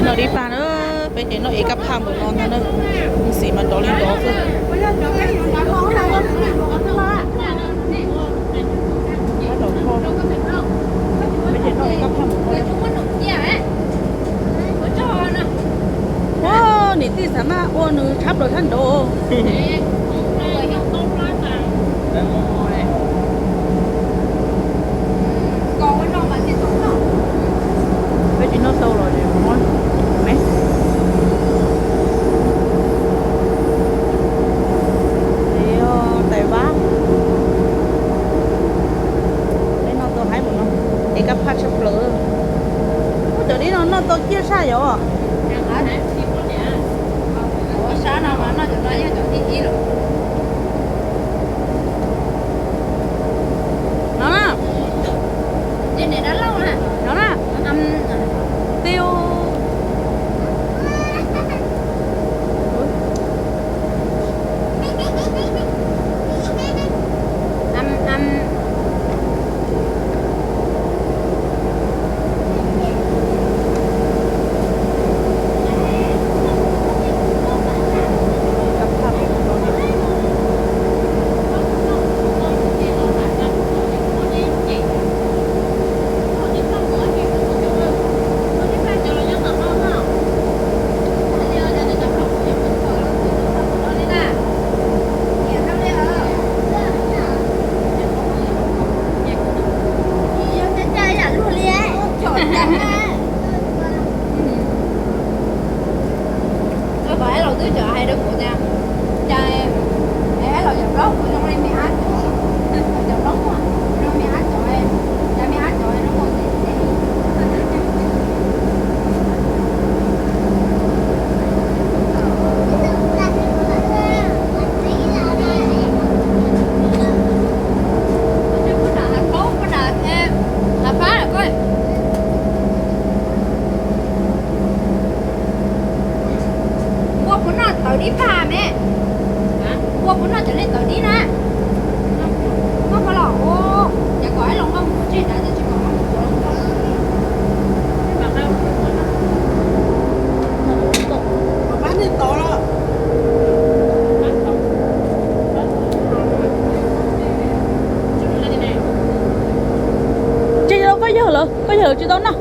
Noj dib pag na, peb ces noj es kab phaj npaum no ntag na, xim mas nrov li nrov xwb. Ua, niam tij xav maj ua nws tshab plaws sab nraud. Peb tsis noj tau los es muab me. Tais vab, peb noj tau haib mus no, es kab phaj tshaj plaws. Ub, cov dib no noj tau ciaj saj yom. Sab no mas noj cov no yog cov thib ib lawm. No na. No na. Tiu. Kom ib los twb tseem hais rau kuv tias, cas ib los yog plaub kuv zoo li me ab cov, cov plaub muaj zoo me ab cov, cas me ab cov zoo ua ntej ntej. Npua puas noj tawv dib pag me? Npua puas noj cov li tawv dib na? Noj koj los ua, ces kom ib los noj mus tseg nrad, tsis kom noj mus ua. Tseg rau koj yawg lawm, koj yawg lawm tsis tau noj.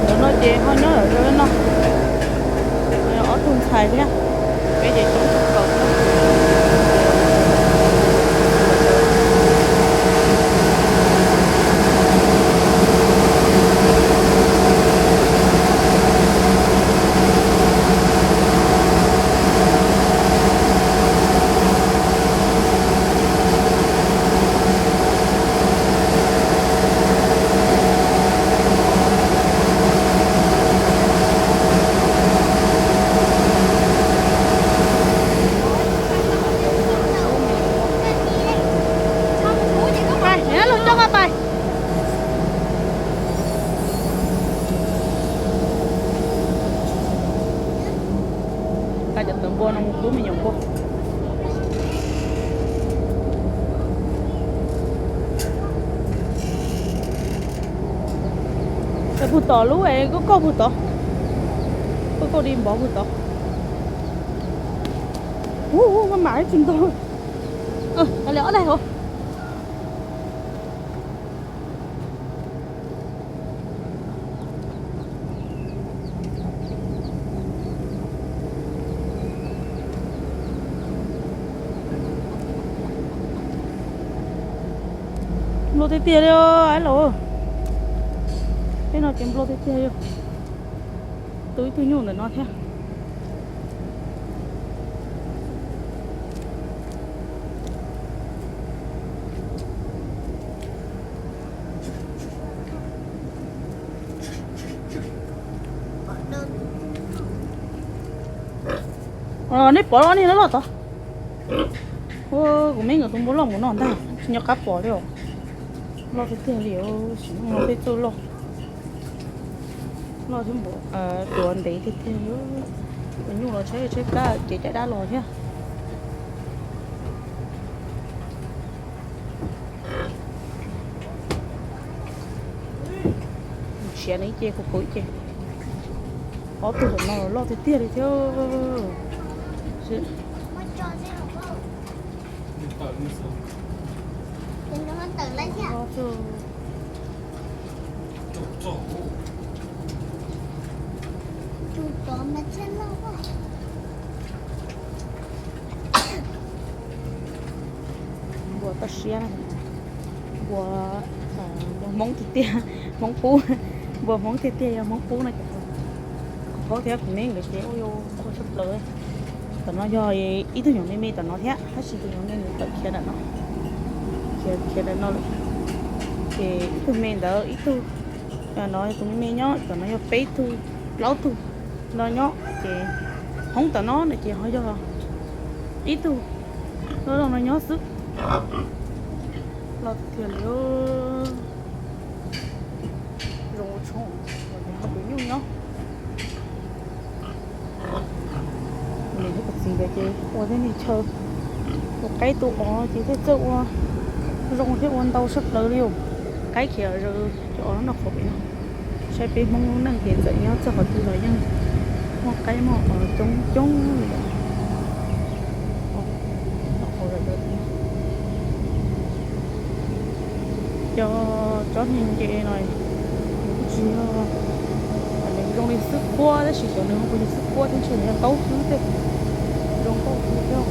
Cov no ces ho nyob lawm no, ob tug ntxhais thiab, peb ces coob kawg nkaus. Pais, los coj koj pais. Nqa cov tawv npua no mus pub me nyuam npua. Puag tom lub es kauj kauj puag tod, kauj kauj di npov puag tod. Ub, maj mam ib tsis ntog. Li ob daig os. Nplua tiag tiag li, aib los. Tej no ces nplua tiag tiag li. Tu ib tug nyuj ntawm no thiab. Nej pom los nej loj loj tod. Kuv me nkawd tus npua loj mus no ntag, tsis nco qab pom li os. Loj tiag tiag li, sim neej no peb txawj loj. Loj thiab npua, tuav ntev tiag tiag li. Nyuj los tshaib tshaib plab ces caij dab los thiab. Siav no ib ce, kuv kuv ib ce. Ob tug ntawm no loj tiag tiag li thiab. Npua toj siab no, npua, npua Hmoob tiag tiag, Hmoob qub, npua Hmoob tiag tiag yog Hmoob qub no ces, kuv phaub thiab kuv me nkawd ces ua yuav qhuas tshaj plaws. Tom no yog ib tug nyuam me me tom no thiab, tab sis tus nyuam me nws tawm khiav ntawm no, khiav khiav ntawm no lawm. Ces ib tug me ntawd ib tug, no yog tus me me nyob, tom no yog peb tug, plaub tug no nyob ces, hoob tom no no ces ho yog ib tug loj loj no nyob xwb. Loj tiag li. Zoo ua tshoob, ho tus nyuj nyob. Niam thiab kuv txiv nkawd ces ua tej niag chaw, ua qaib tu os ces thiaj txawj ua zoo thiab ua ntau tshaj plaws li os. Qaib khiav zaws cov noj qhauv pem no. Saib peb Hmoob lub neej ces txawm nyob txog qhov twg los yeej muaj qaib muaj os coob coob li os. Noj qhauv zaws zaws. Cov tsob niag nce no, nws kuj tsis yog, nws zoo li xwb kuab tab sis xyov nws ho puas yog xwb kuab thiab, ntshe nws yog taub xwb tej. Zoo nkauj kawg thiab.